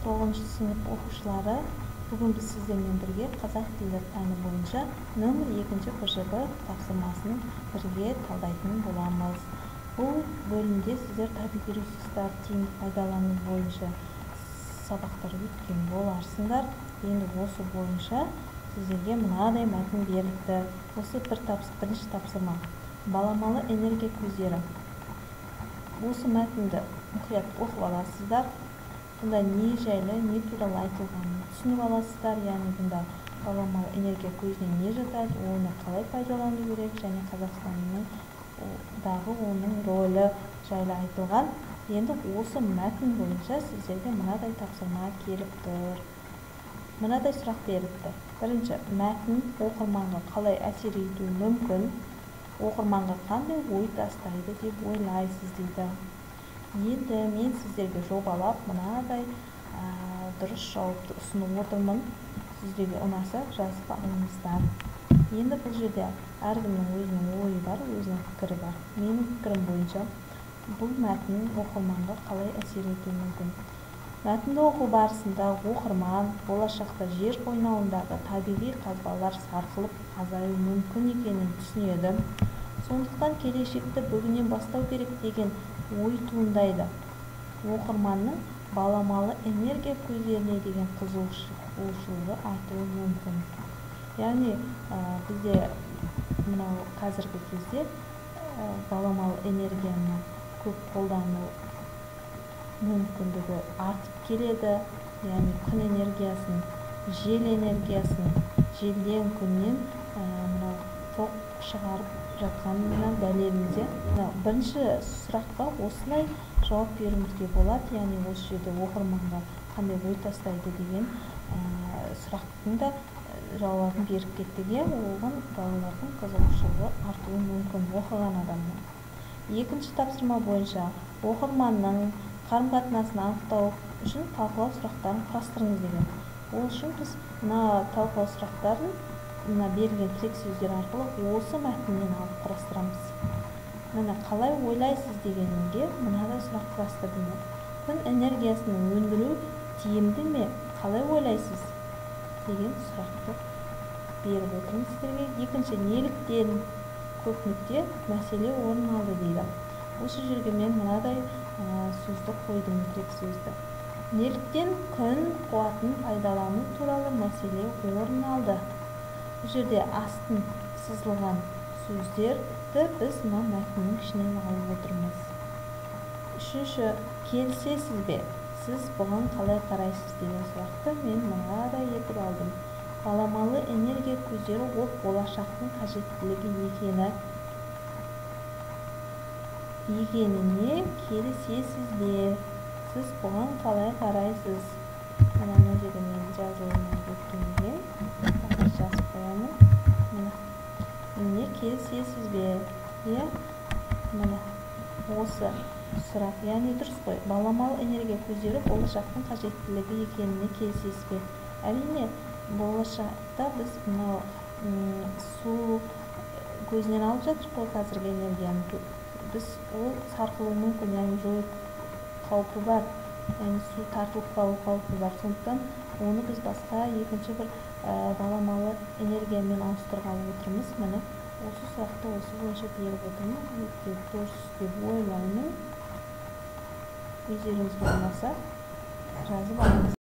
9 сынып оқушылары, бүгін біз сіздермен бірге қазақ тілі пәні бойынша нөмір 2 ПЖБ тапсырмасын бірге талдайтын боламыз. Бұл бөлімде сіздер табиғи ресурстарды тиімді пайдалану бойынша сабақтар өткен боларсыңдар. Енді осы бойынша сіздерге мынадай мәтін беріліпті. Осы бірінші тапсырма. Баламалы энергия көздері. Осы мәтінді мұқият оқып аласыздар. Бұнда не жайлы, не туралы айтылғанын түсініп аласыздар. Яғни бұнда баламалы энергия көзіне не жатады, оны қалай пайдалану керек және Қазақстанның дағы оның рөлі жайлы айтылған. Енді осы мәтін бойынша сіздерге мынадай тапсырма келіп тұр. Мынадай сұрақ беріліпті. Бірінші, мәтін оқырманға қалай әсер етуі мүмкін? Оқырманға қандай ой тастайды деп ойлайсыз дейді. Енді мен сіздерге жобалап мынадай дұрыс жауапты ұсынып отырмын. Сіздерге ұнаса жазып алыңыздар. Енді бұл жерде әркімнің өзінің ойы бар, өзінің пікірі бар. Менің пікірім бойынша бұл мәтін оқырманға қалай әсер етуі мүмкін? Мәтінді оқу барысында оқырман болашақта жер қойнауындағы табиғи қазбалар сарқылып азаюы мүмкін екенін түсінеді. Сондықтан келешекті бүгіннен бастау керек деген ой туындайды. Оқырманның баламалы энергия көздеріне деген қызығушылығы артуы мүмкін. Яғни бізде мынау қазіргі кезде баламалы энергияны көп қолдану мүмкіндігі артып келеді. Яғни күн энергиясын, жел энергиясын, желден, күннен мынау тоқ шығарып жатқанына дәлелінде. Бірінші сұраққа осылай жауап беруімізге болады. Яғни осы жерде оқырманға қандай ой тастайды деген сұрақтың да жауабын беріп кеттік. Оған балалардың қызығушылығы артуы мүмкін оқыған адамның. Екінші тапсырма бойынша оқырманның қарым-қатынасын анықтау үшін талқылау сұрақтарын құрастырыңыз деген. Ол үшін біз мына талқылау сұрақтарын мына берілген тірек сөздер арқылы осы мәтіннен алып құрастырамыз. Міне, қалай ойлайсыз дегенге мынадай сұрақ құрастырдым. Күн энергиясын өндіру тиімді ме? Қалай ойлайсыз деген сұрақты беріп отырмын сіздерге. Екінші, неліктен көп нүкте мәселе орын алды дейді. Осы жерге мен мынадай сөзді қойдым, тірек сөзді. Неліктен күн қуатын пайдалану туралы мәселе орын алды. Бұл жерде астын сызылған сөздерді біз мына мәтіннің ішінен алып отырмыз. Үшінші, келісесіз бе? Сіз бұған қалай қарайсыз деген сұрақты мен мынадай етіп алдым. Баламалы энергия көздері ол болашақтың қажеттілігі екеніне келісесіз бе? Сіз бұған қалай қарайсыз? Мына жерде мен жазылмай кеткен екен. Жазып қоямын. Міне. Міне, келісесіз бе? Иә? Міне. Осы сұрақ. Яғни дұрыс қой. Баламалы энергия көздері болашақтың қажеттілігі екеніне келісесіз бе? Әрине, болашақта біз мынау су көзінен алып жатырмыз қой қазіргі энергияны. Біз ол сарқылуы мүмкін, яғни жою қаупі бар, яғни су тартылып қалу қаупі бар. Сондықтан оны біз басқа екінші бір баламалы энергиямен ауыстырғалы отырмыз. Міне, осы сұрақты осы бойынша беріп отырмын. Өте дұрыс деп ойлаймын. Өздеріңізге ұнаса жазып алыңыз.